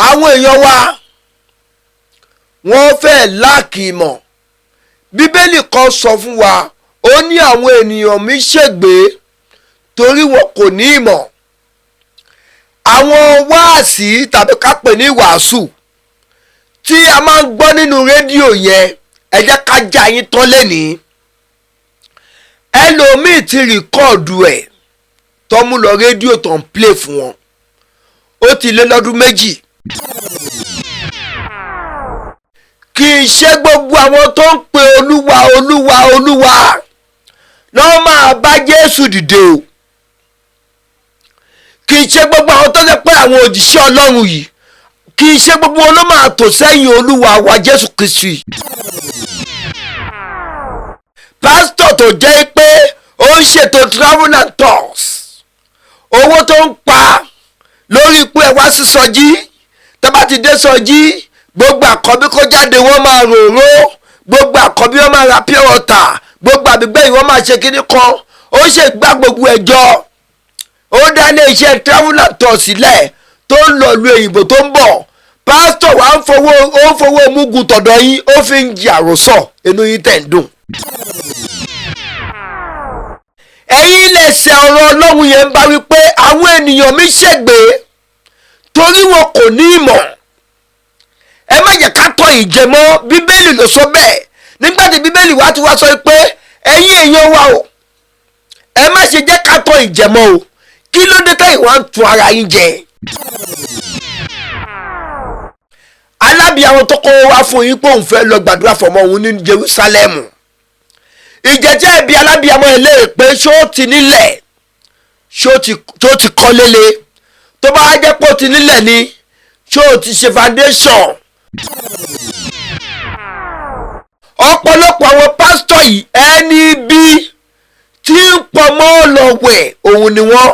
Àwọn èèyàn wa wọ́n fẹ́ láàkì ìmọ̀. Bíbélì kan sọ fún wa, ó ní àwọn ènìyàn mi ṣègbé torí wọn kò ní ìmọ̀. Àwọn wáàsí tàbí ká pè ní wàásù tí a máa ń gbọ́ nínú rédíò yẹn, ẹ jẹ́ ká já yín tán lẹ́nìí. Ẹlòmíì ti record ẹ̀ tó mú lọ rédíò tó ń play fún wọn, ó ti lé lọ́dún 2. Kì í ṣe gbogbo àwọn tó ń pe Olúwa Olúwa Olúwa ló máa bá Jésù dìde o. Kì í ṣe gbogbo àwọn tó jẹ́ pé àwọn òjíṣẹ́ Ọlọ́run yìí, kì í ṣe gbogbo wọn ló máa tò sẹ́yìn Olúwa wa Jésù Kristi. Pásítọ̀ tó jẹ́ pé ó ń ṣètò travel and tours, owó tó ń pa lórí pé ẹ wá sí sọjí, tó bá ti dé sọjí, gbogbo àkọ́bí kó jáde wọ́n máa ròró, gbogbo àkọ́bí wọ́n máa ra pure water, gbogbo àbígbẹ̀yìn wọ́n máa ṣe kíní kan. Ó ṣe gbá gbogbo ẹjọ́, ó dá ilé iṣẹ́ travel and tours sílẹ̀ tó ń lọ lu òyìnbó tó ń bọ̀. Pásítọ̀ wa ń fowó, ó ń fowó mugun tọ̀dọ̀ yín, ó fi ń jẹ àròsọ, inú yín tẹ̀ ń dùn. Ẹ̀yin ilẹ̀ṣẹ̀ ọ̀rọ̀ Ọlọ́run yẹn ń bá wí pé àwọn ènìyàn mi ṣègbé torí wọn kò ní ìmọ̀. Ẹ má jẹ́ ká tọ́ ìjẹ mọ́, Bíbélì ló sọ bẹ́ẹ̀. Nígbà tí Bíbélì wá ti wá sọ pé ẹ̀yin èèyàn wa o, ẹ má ṣe jẹ́ ká tọ́ ìjẹ mọ́ o, kí ló dé tẹ́yìn wá ń tún ara yín jẹ? Alábìàwọn tó kọ́ wá fún yín pé òun fẹ́ lọ gbàdúrà fọmọ òun ní Jerúsálẹ́mù. Ìjẹ́jẹ́ ẹbí alábìàmọ́ ẹ léèrè pé ṣó ti nílẹ̀, ṣó ti kọ́ lélẹ̀, tó bá jẹ́ pé ó ti nílẹ̀ ni, ṣó ti ṣe foundation. Ọ̀pọ̀lọpọ̀ àwọn pásítọ̀ yìí ẹni bí tí ń pọnmọ́ lọ́wẹ̀ òun ni wọ́n.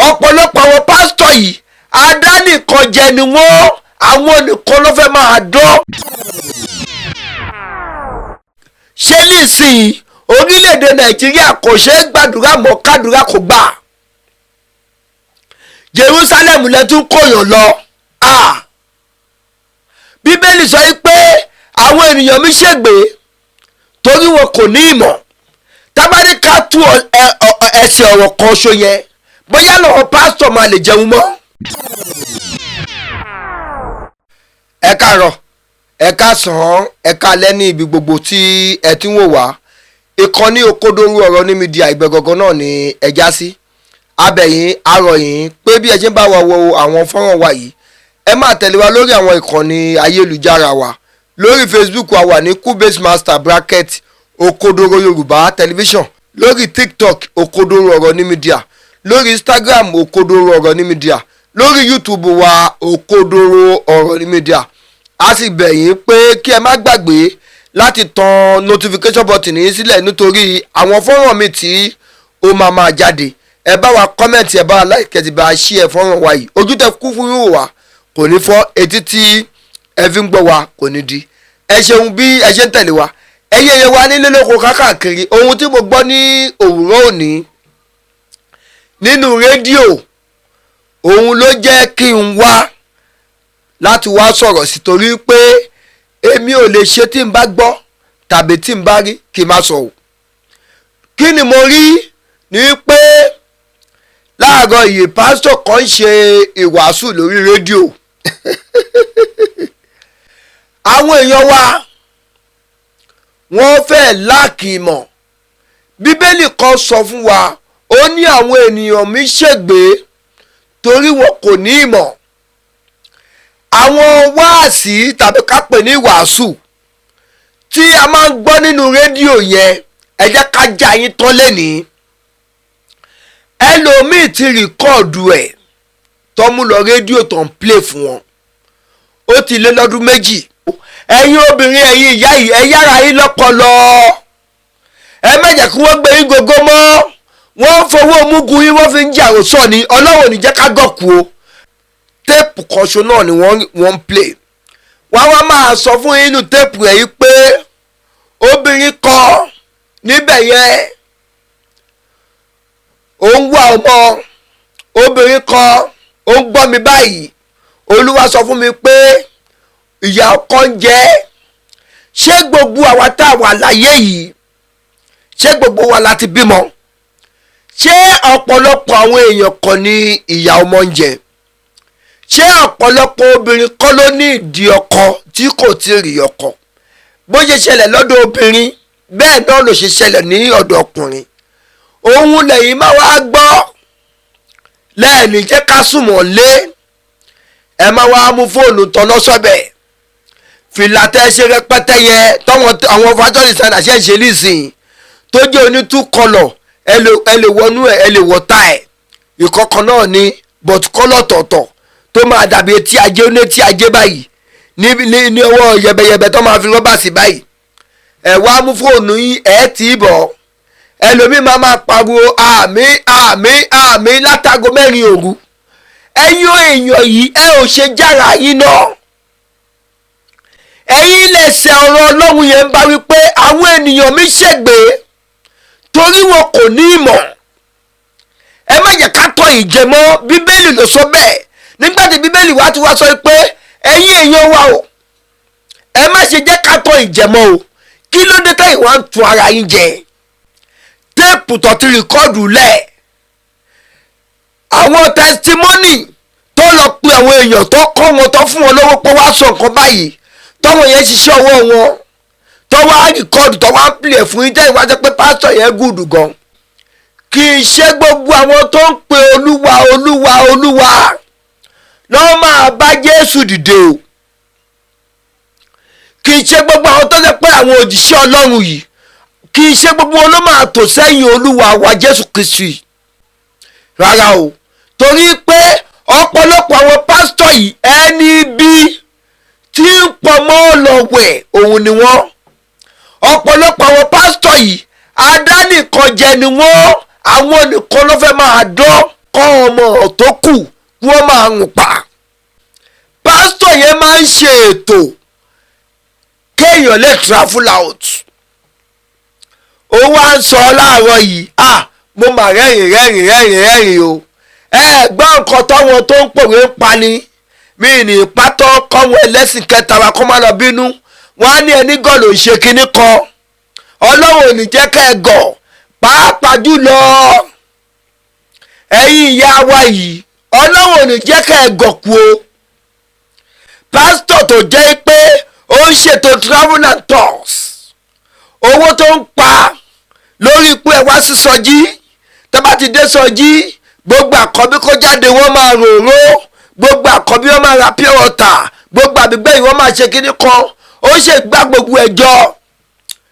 Ọ̀pọ̀lọpọ̀ àwọn pásítọ̀ yìí adánìkanjẹ ni wọ́n, àwọn nìkan ló fẹ́ máa dán. Ṣé nísìnyí orílẹ̀-èdè Nàìjíríà kò ṣeé gbàdúrà mọ́, kádùrà kò gbà? Jerusalem lẹ tún kóyàn lọ. Bíbélì sọ pé àwọn ènìyàn mi ṣègbé torí wọn kò ní ìmọ̀. Tábàdí ká tú ẹsẹ̀ ọ̀rọ̀ kan ṣo yẹn, bóyá lọ́wọ́ pásítọ̀ máa lè jẹun mọ́. Ẹ káàárọ̀, ẹ káàsán, ẹ káalẹ́ ní ibi gbogbo tí ẹ ti ń wò wá. Ìkànnì Òkodoro Ọ̀rọ̀ ní mídíà ìgbẹ́ gangan náà ni ẹ já sí. Abẹ̀yìn arọ̀yìn pé bí ẹ ṣe ń bá wa wo àwọn fọ́nrán wa yìí, ẹ máa tẹ̀lé wa lórí àwọn ìkànnì ayélujára wa. Lórí Facebook wa wà ní Kubase Master bracket Òkodoro Yorùbá Television, lórí TikTok Òkodoro Ọ̀rọ̀ ní mídíà, lórí Instagram Òkodoro Ọ̀rọ̀ ní mídíà, lórí YouTube wa Òkodoro Ọ̀rọ̀ ní mídíà. A sì bẹ̀ yín pé kí ẹ má gbàgbé láti tan notification button yín sílẹ̀ nítorí àwọn fọ́nrán mi tí ó máa máa jáde. Ẹ bá wa kọ́mẹ̀ntì, ẹ bá wa like, ẹ sì bá wa share fọ́nrán wa yìí. Ojú tẹ kú fún wíwò wa kò ní fọ́, etí tí ẹ fi ń gbọ́ wa kò ní di. Ẹ ṣeun bí ẹ ṣe ń tẹ̀lé wa. Ẹ̀yin ẹ̀yẹ wa nílé lóko kákàkiri. Ohun tí mo gbọ́ ní òwúrọ̀ òní nínú rédíò, òun ló jẹ́ kí n wá láti wá sọ̀rọ̀ sí, torí pé èmi ò lè ṣe tí n bá gbọ́ tàbí tí n bá rí kí n má sọ o. Kí ni mo rí ni pé láàárọ̀ yìí pásítọ̀ kan ń ṣe ìwàásù lórí rédíò. Àwọn èèyàn wa wọ́n fẹ́ láàkì ìmọ̀. Bíbélì kan sọ fún wa, ó ní àwọn ènìyàn mi ṣègbé torí wọn kò ní ìmọ̀. Àwọn wáàsí tàbí ká pè ní wàásù tí a máa ń gbọ́ nínú rédíò yẹn, ẹ jẹ́ ká já yín tán lẹ́nìí. Ẹlòmíì ti record ẹ̀ tó mú lọ rédíò tó ń play fún wọn, ó ti lé lọ́dún 2. Ẹ̀yin obìnrin, ẹ̀yin ìyá yìí, ẹ yára yín lọ́pọlọ, ẹ má jẹ́ kí wọ́n gbé yín gógó mọ́. Wọ́n ń fowó mugun yín, wọ́n fi ń jẹ àròsọ ni. Ọlọ́run ò ní jẹ́ ká gọ̀kú o. Téèpù kan ṣo náà ni wọ́n ń play. Wọ́n wá máa sọ fún yín nínú téèpù rẹ̀ yìí pé obìnrin kan níbẹ̀ yẹn ó ń wá ọmọ, obìnrin kan ó ń gbọ́ mi báyìí, Olúwa sọ fún mi pé ìyà ọkọ ń jẹ ẹ́. Ṣé gbogbo àwa tá a wà láyé yìí, ṣé gbogbo wa la ti bímọ? Ṣé ọ̀pọ̀lọpọ̀ àwọn èèyàn kan ní ìyà ọmọ ń jẹ? Ṣé ọ̀pọ̀lọpọ̀ obìnrin kọ́ ló ní ìdí ọkọ tí kò tí ì rí ọkọ? Bó ṣe ṣẹlẹ̀ lọ́dọ̀ obìnrin, bẹ́ẹ̀ náà ló ṣe ṣẹlẹ̀ ní ọ̀dọ̀ ọkùnrin. Òun lẹ́yìn máa wá gbọ́ lẹ́ẹ̀ni jẹ́ ká sùnmọ̀ lé. Ẹ máa wá mú fóònù tọ́nà sọ́bẹ̀, fìlà tẹ́ ṣe rẹpẹtẹ yẹn tọ́wọ́n àwọn fashion designer ṣe ń ṣe nísìnyí tó jẹ́ oní two colour. Ẹ lè wọnú ẹ, ẹ lè wọ tá ẹ ìkọ̀kan náà ni, but colour tọ̀tọ̀ tó máa dàbí etí ajé, ní etí ajé báyìí, ní ọwọ́ yẹbẹyẹbẹ tó máa fi rọ́bà sí báyìí. Ẹ wá mú fóònù yín, ẹ tì í bọ̀. Ẹlòmíì máa pariwo "Àmín, àmín, àmín" látago 4 òru. Ẹ̀yin èèyàn yìí, ẹ ò ṣe jára yín náà. Ẹ̀yin lẹ̀sẹ̀ ọ̀rọ̀ Ọlọ́run yẹn ń bá wípé àwọn ènìyàn mi ṣègbè torí wọn kò ní ìmọ̀. Ẹ má jẹ́ ká tọ́ ìjẹmọ́. Bíbélì ló sọ bẹ́ẹ̀. Nígbà tí Bíbélì wa ti wá sọ pé ẹ̀yin èèyàn wa o, ẹ má ṣe jẹ́ ká tọ́ ìjẹmọ́ o, kí ló dé tẹ́yìn wá ń tún ara yín jẹ? Tape tó ti record lẹ̀, àwọn testimony tó lọ pe àwọn èèyàn, tó kọ́ wọn, tó fún wọn lówó pé wá sọ nǹkan báyìí, tọ́wọ́n yẹn ṣiṣẹ́ ọwọ́ wọn, tó wá record, tó wá ń play fún yín, tẹ́yìn wá sọ pé pásítọ̀ yẹn good gan. Kì í ṣe gbogbo àwọn tó ń pe Olúwa, Olúwa, Olúwa lọ́wọ́ máa bá Jésù dìde o. Kì í ṣe gbogbo àwọn tó jẹ́ pé àwọn òjíṣẹ́ Ọlọ́run yìí, kì í ṣe gbogbo wọn ló máa tò sẹ́yìn Olúwa wa Jésù Kristi rárá o, torí pé ọ̀pọ̀lọpọ̀ àwọn pásítọ̀ yìí, ẹni bí tí ń pọ̀ mọ́ lọ́wẹ̀ òun ni wọ́n. Ọ̀pọ̀lọpọ̀ àwọn pásítọ̀ yìí, adánìkanjẹ ni wọ́n. Àwọn nìkan ló fẹ́ máa dán kọ́ ọmọ tó kù kí wọ́n máa rùn pa. Pásítọ̀ yẹn máa ń ṣe ètò kéèyàn lè travel out. Ó wá ń sọ láàárọ̀ yìí, ah, mo mà rẹ́rìn rẹ́rìn rẹ́rìn rẹ́rìn o. Ẹ gbọ́ nǹkan táwọn tó ń pòwe ń pa ni mí ní pátọ́ kọ́wọn ẹlẹ́sìn kẹta wa kọ́ máa lọ bínú. Wọ́n á ní ẹni gọ̀ ló ń ṣe kinní kan. Ọlọ́run ò ní jẹ́ kẹ́ ẹ gọ̀, pàápàá jùlọ ẹ̀yin ìyá wa yìí. Ọlọ́run ò ní jẹ́ kẹ́ ẹ gọ̀ kú o. Pásítọ̀ tó jẹ́ pé ó ń ṣètò travel and tours, owó tó ń pa lórí pé ẹ wá sí sọjí, tó bá ti dé sọjí, gbogbo àkọ́bí kó jáde, wọ́n máa ròró, gbogbo àkọ́bí wọ́n máa ra pure water, gbogbo àbígbẹ̀yìn wọ́n máa ṣe kíní kan. Ó ṣe gbá gbogbo ẹjọ́,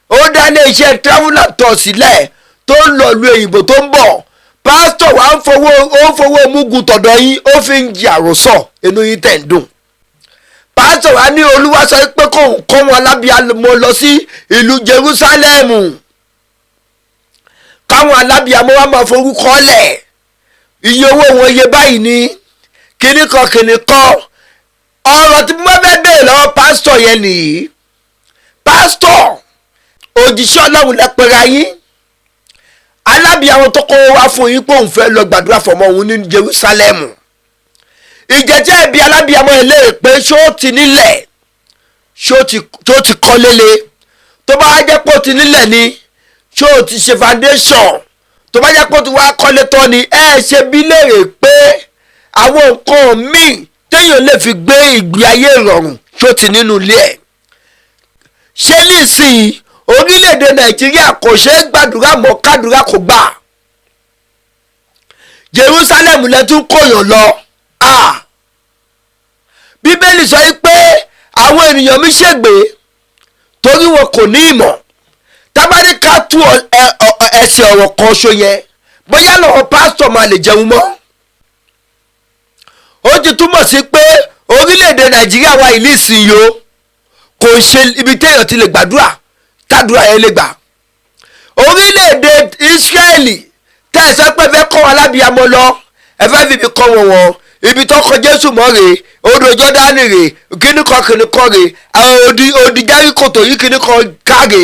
ó dá ilé iṣẹ́ travel and tours sílẹ̀ tó ń lọ lu èyìnbó tó ń bọ̀. Pásítọ̀ wa ń fowó, ó ń fowó mugun tọ̀dọ̀ yín, ó fi ń jí àròsọ inú yín tẹ̀ ń dùn. Pásítọ̀ wa ní Olúwa sọ pé kóun kọ́ wọn alábìàmọ lọ sí ìlú Jerúsálẹ́mù, káwọn alábìàmọ wa máa forúkọ lẹ̀, iye owó wọn iye báyìí ní kíní kan kíní kan. Ọ̀rọ̀ tí mo bá fẹ́ bèèrè lọ́wọ́ pásítọ̀ yẹn nìyí: pásítọ̀, òjíṣẹ́ Ọlọ́run lẹ́pẹ̀rẹ̀ ayín, alábìàmọ tó kọ́ wá fún yín pé òun fẹ́ lọ gbàdúrà fọmọ òun ní Jerúsálẹ́mù, ìjẹ́jẹ́ ẹbí alábìàmọ ẹ̀ léèrè pé ṣó ti nílẹ̀, ṣó ti kọ́ lélẹ̀? Tó bá jẹ́ pé ó ti nílẹ̀ ni, ṣó ti ṣe foundation? Tó bá jẹ́ pé ó ti wá kọ́lé tán ni, ẹ ṣe bí léèrè pé àwọn nǹkan míì téèyàn lè fi gbé ìgbé ayé ìrọ̀rùn, ṣó ti nínú ilé ẹ̀? Ṣé nísìnyí orílẹ̀-èdè Nàìjíríà kò ṣeé gbàdúrà mọ́, kádùrà kò gbà? Jerusalem lẹ́tún kòyàn lọ. Ah, Bíbélì sọ pé àwọn ènìyàn mi ṣègbè torí wọn kò ní ìmọ̀. Tábàdí ká tú ẹsẹ̀ ọ̀rọ̀ kan ṣo yẹn, bóyá lọ́wọ́ pásítọ̀ máa lè jẹun mọ́. Ó ti túmọ̀ sí pé orílẹ̀-èdè Nàìjíríà wa ìlú ìsinyìí o, kò ṣe ibi téèyàn ti lè gbàdúrà tàdúrà yẹn lè gbà. Orílẹ̀-èdè Ísírẹ́lì tẹ́ ẹ sọ pé ẹ fẹ́ kọ́ wọn alábìyamọ lọ, ẹ fẹ́ fi ibi kọ́ wọn wọn, ibi tó kọ Jésù mọ́ rèé, odò Jọ́dánì rèé, kíní kan kíní kan rèé, odi Jẹ́ríkò tó yí kíní kan káre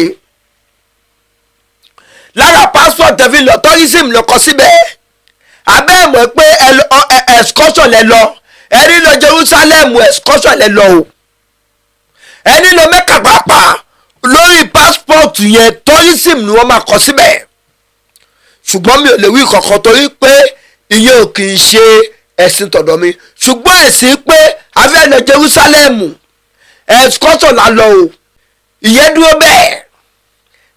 lára passport tẹ̀fí lọ, tourism lọ kọ síbẹ̀. Abẹ́ ẹ̀ mọ̀ pé excursion lẹ lọ. Ẹni lọ Jerusalem, excursion lẹ lọ o. Ẹni lọ Mẹ́kà pàápàá, lórí passport yẹn, tourism ni wọ́n máa kọ síbẹ̀. Ṣùgbọ́n mi ò lè wí kankan torí pé ìyẹn ò kì í ṣe ẹ̀sìn tọ̀dọ̀ mi. Ṣùgbọ́n ẹ̀sìn pé a fẹ́ lọ Jerusalem, excursion la lọ o, ìyẹn dúró bẹ́ẹ̀.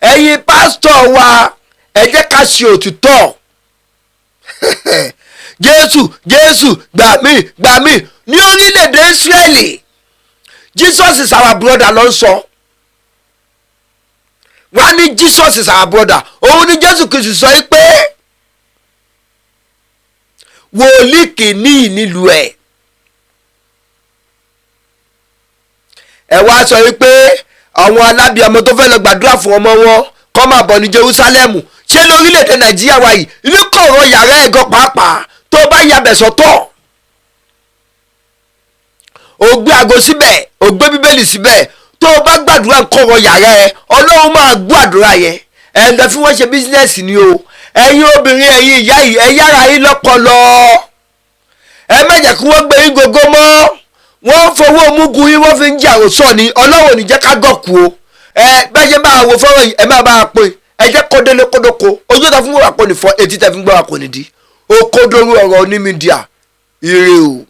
Ẹ̀yin pásítọ̀ wa, ẹ jẹ́ ká ṣe òtítọ́. Jésù, Jésù, gbà mí, gbà mí. Ní orílẹ̀-èdè Ísírẹ́lì, "Jesus is our brother" ló ń sọ. Wọ́n á ní, "Jesus is our brother." Òun ni Jésù Kristu sọ yìí pé wòlíì kìíní nílùú ẹ̀. Ẹ wá sọ yìí pé àwọn alábìàmọ tó fẹ́ lọ gbàdúrà fún ọmọ wọn kọ́ máa bọ̀ ní Jerusalem. Ṣé lórílẹ̀‐èdè Nàìjíríà wa yìí, ní kọ̀ọ̀rọ̀ yàrá ẹ̀gọ́ pàápàá, tó bá yabẹ̀ sọ́tọ̀, ó gbé aago síbẹ̀, ó gbé Bíbélì síbẹ̀, tó o bá gbàdúrà kọ̀ọ̀rọ̀ yàrá ẹ, Ọlọ́run máa gbọ́ àdúrà yẹn. Ẹ lọ fi wọ́n ṣe business ni o. Ẹ̀yin obìnrin, ẹ̀yin ìyá yìí, ẹ yára yín lọ́pọlọ. Ẹ má jẹ́ kí wọ́n gbé yín gógó mọ́. Wọ́n ń fowó mugun yín, wọ́n fi ń jẹ́ àròsọ ni. Ọlọ́run ò ní jẹ́ ká gọ̀kú o. Ẹ bẹ́ẹ̀ ṣe máa wo fọ́nrán yìí, ẹ máa bá a pín. Ẹ jẹ́ kó délé kódóko. Ojú tó fún wa kò ní fọ́, etí tẹ́ fi ń gbọ́ wa kò ní di. Òkodoro ọ̀rọ̀ ní media. Ire o.